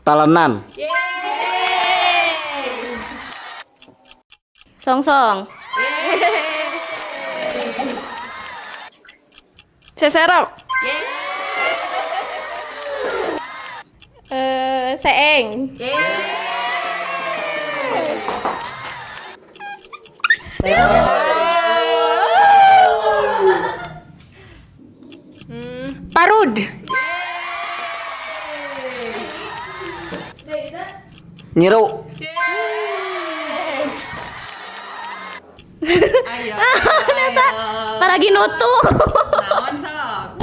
Talenan. Songsong. Seserok. Seeng. Parud. Nyiru. Ayo. Paragi nutu. Naon sok?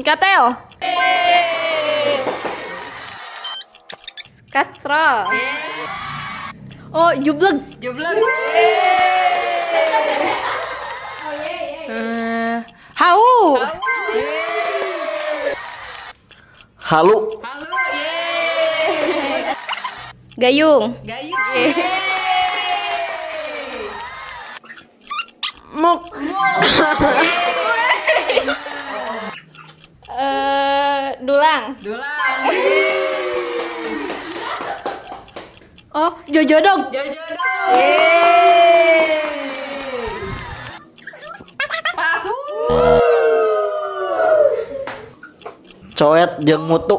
Katel. Kastrol. Oh, jubleg. Jubleg. Hau. Halu. Halu. Yeay. Gayung. Gayung. Muk. Dulang. Dulang. Oh, jojodog. Jojodog. Pasu. Coet jeung mutu.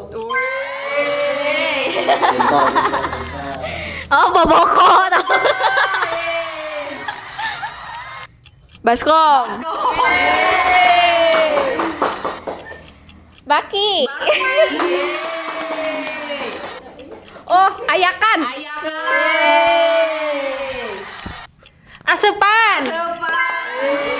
Oh, boboko. Baskom. Baki. Oh, ayakan. Ayakan. Asupan. Asupan.